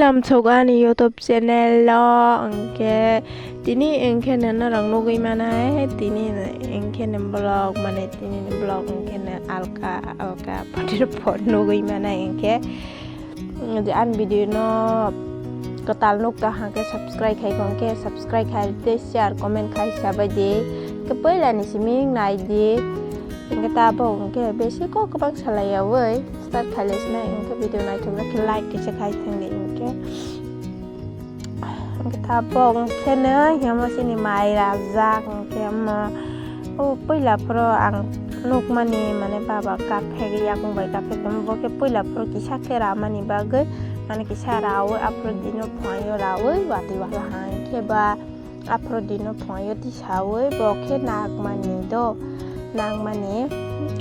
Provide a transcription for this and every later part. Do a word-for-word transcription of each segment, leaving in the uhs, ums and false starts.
Welcome to ani YouTube channel o, hwnkhe tini hwnkhe norok nugwi manai, tini hwnkhe vlog, mane tini vlog hwnkhe alka alka photo nugwi manai hwnkhe. Je ani video no kwtal nukha hwnkhe subscribe khai hwnkhe subscribe khai tei share comment khai sabai di. Hwnkhe puila ni simi nai di. Hwnkhe tabuk hwnkhe besi kok kwbang salai yaui start khai lai sinai hwnkhe video naithok khe like kisa khai thang di hwnkhe. Hwnkhe tabuk hwnkhe no himo sini mai rajak hwnkhe omo. O puila phoro ang nukmani, mane, baba kaphek, yakung bai kaphek tongma, bo khe puila phoro kisa khe ramani bagwi, mane, kisa raui, aphuru dino phunaio raui watwi wala hang khe ba aphuru dino phunaio tisaui bo khe nakmani do, nakmani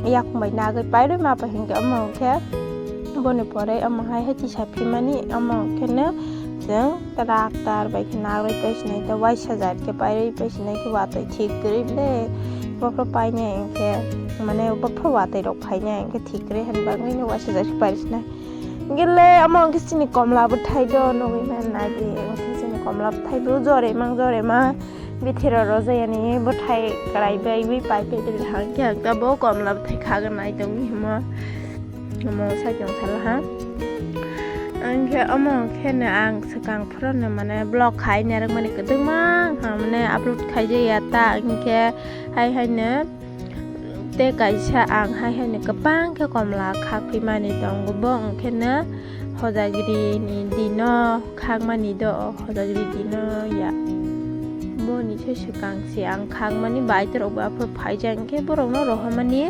yakung bai nagwi pairwi ma pai hwnkhe, omo khe boni pore omo hai hai tisa phimani, omo khe no chwng. Traktar bai khe nagrwi pai sinai tei waisa jat khe pairwi pai sinai khe watwi thik kwrwi le. Bophuru painai hwnkhe, mane bophuru watwi rok phainai hwnkhe thik kwrwi hwnba wngwi no waisa jat khe pairwi sinai. Hwnkhe le omo hwnkhe chini komla bwthai do nugwi man nai di, hwnkhe chini komla bwthai bo jore mang jore ma bithiro rojayani bwthai kwrai bai wi pai pai de hwnkhe ang tabuk komla bwthai khagwi nai tongwi himo. Omo side o thalaha. Hwnkhe omo kheno ang swkang phorono mane vlog khai narwkmani kwdwkma wngkha mane upload khaijaya ta hwnkhe hai haino tei kaisa ang hai haino kwbang khe komla khakphi mani tongo bo wngkheno hojagiri ni dino. Khakmani do o hojagiri dino ya. Boni se swkang se ang khakmani baitorok bo aphuru phaijak hwnkhe borokno rohormani,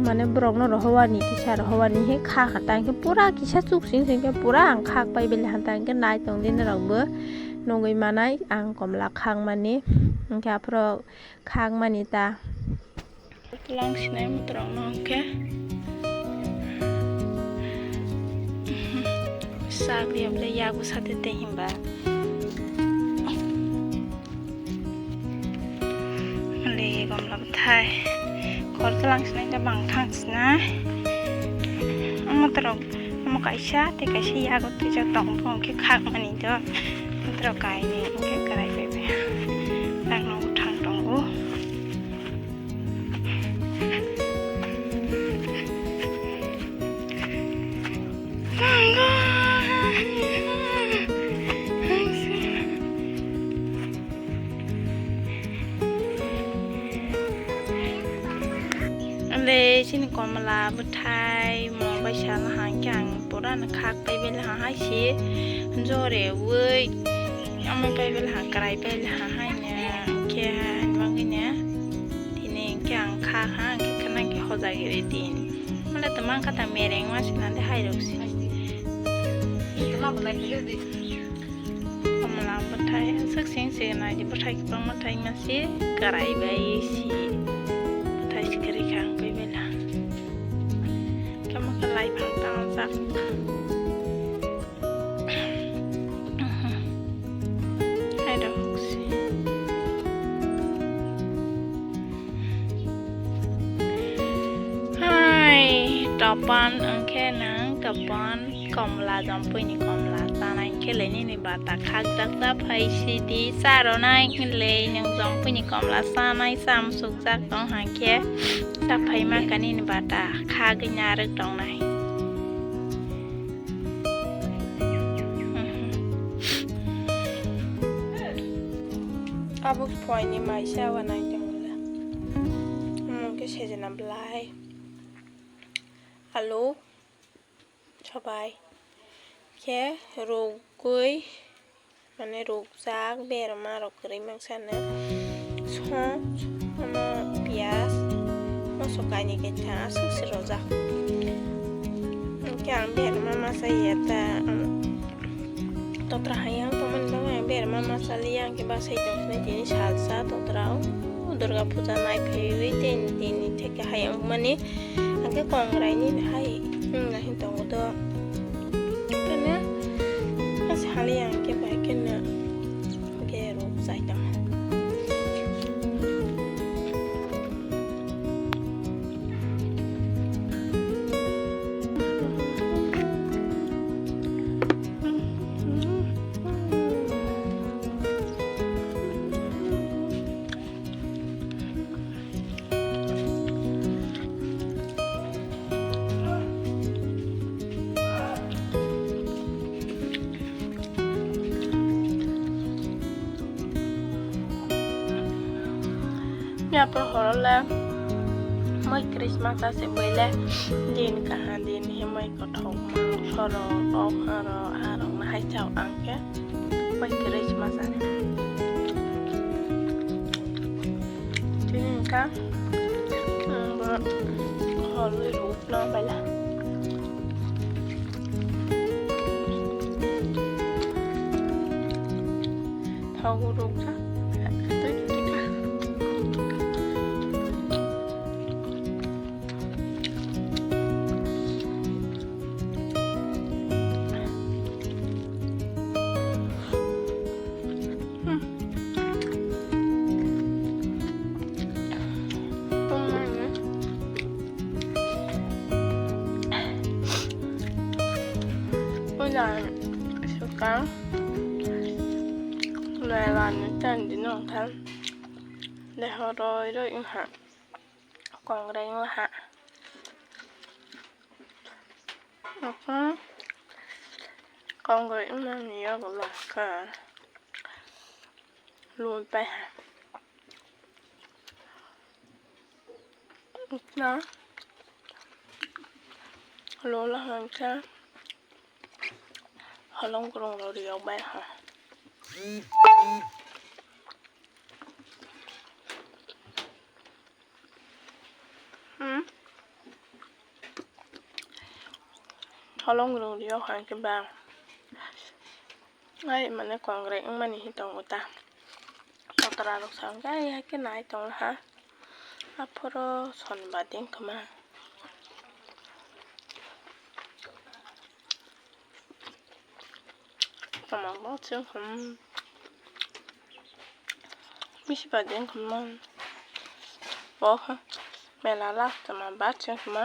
mane borokno rohorwani kisa rohorwani he kha kha ta hwnkhe pura kisa chuk sing sing khe pura ang khak pai bele han ta hwnkhe nai tong di norok bo nugwi manai ang komla khakmani hwnkhe aphuru khakmani ta. Lang sinai motorok no hwnkhe sak liya bole yago sate tei himba. Le gomla bwthai khor tlang sinai khe bang thang sinai. Motorok omo kaisa tei kaisa yago twijak tong bo hwnkhe khakmani do. Motorok kainwi hwnkhe kwrai bai bai. Lang no bwthang tongo. Le chini komla bwthai mo bai sana hangkhe ang pura no khak pai bele ha hai se jore ui amai pai bele ha kwrai pai le ha hai ne hingkhe ha ani bagwi ne tini hingkhe ang kha ha hingkhe khna khe hojagwi ri din mole to mang kha ta mereng ma sina de hai rok se. Komla bwthai aswk sing se nai di bwthai kwbangma thai ma se kwrai bai se bwthai se kwrwi kha ang bai bela. Tamo khe lai phang tangjak. Hai rok se. Hai, topan wngkhe nang topan komla, jompui ni komla chanai khe le nini bata khakjak ta phai sidi charonai khe le nang jompui ni komla chanai chamsukjak tong hai khe cha phai ma kha nini bata khagwi narwk tongnai. Abo phoini maisa wa nai tongla. Omo khe sejena belai. Alu, sabai khe rugwi, mane rukjak, berma rok kwrwi mangsa no song, ano piyaj, moso kainwi kaitham aswk se rojak. Hwnkhe ang berma masa ya ta, ang totra hayang tongmani bagwi ang berma masa liya, hwnkhe bwsai tongkhe tini salsa totra o Durga puja nai phaiwi tei tini theke hayang mani. Hwnkhe kongrai nini hai wngna hin tongo do. Kene ase hali ang khe bai kene hwnkhe rok chai tong. Yapor horole moi Christmas ase boile din kaha din himoi kothok mangso rok, okha rok, ah rok nahai chao ang khe moi Christmas ase. Tini ka, um, bo horle ruk na baila. Thogo rukjak. Ulan suka lelani tandi nongthan leho roi roi wngha kongrai wngha. Kongrai wngmani yago longkha loi paiha. Na lola hwnkhe holong kwrwng rok riyok bai ha. Hmm. Holong rok riyok hwnkhe ba. Ai mane kongrai wngmani hi tongo ta. Kotora rok sa hwnkhe ai hai khe nai tongla ha. Aphuru son badi wngkha ma. Tama bo chwng kha ma. Bisi badi wngkha ma. Bo kha mela last ma ba chwng kha ma.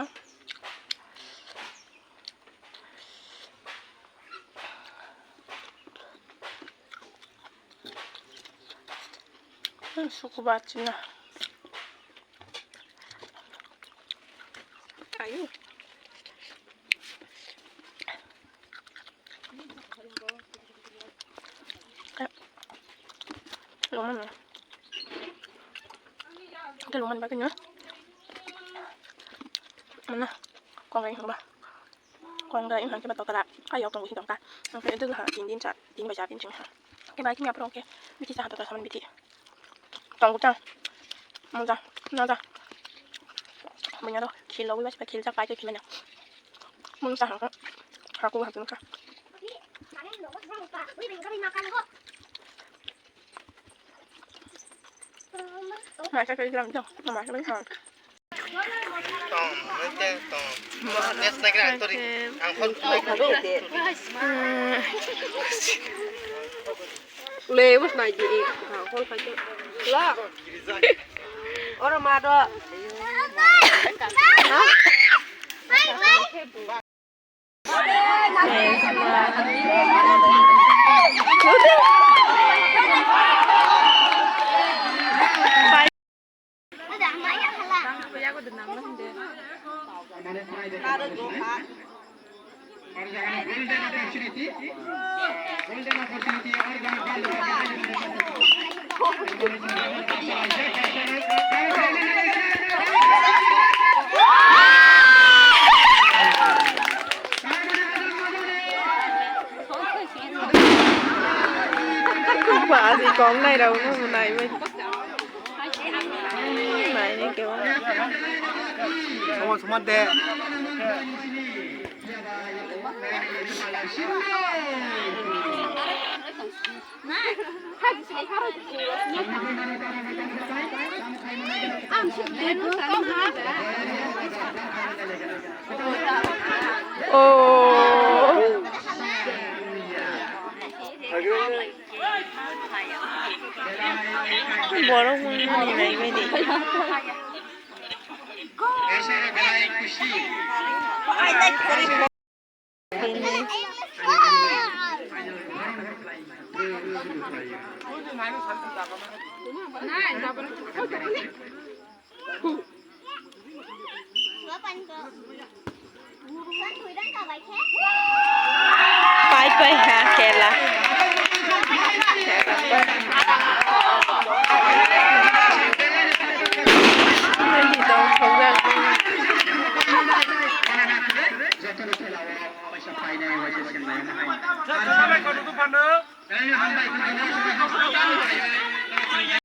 Suku bachina. Ayo. Lomana. Ke loman ba kanya. Mana? Kongrai hamba. Kongrai wngkha khe ba tokra ayok tongo hi tongkha. Hwnkhe dwgwlha tin din cha, tin bai cha din chwng kha. Hwnkhe bai kimya phuru hwnkhe bithi cha tokra samani bithi. Tongo cha. Manja, naja. Bunya do khil logi bai khil cha pai khe khimanya. Mung cha hwnkhe haku haku kha. Mai cha khe gram do, mai cha bai ha. Le, bus nai di, ha, hol khai ke. La. Oro ma do. Ha? Ba, si kong nai rau no, nai bai. Nai ni ke ba. Sama, sama de. Oh. Borok mwnwi nai bai di. Pai pai ha khela.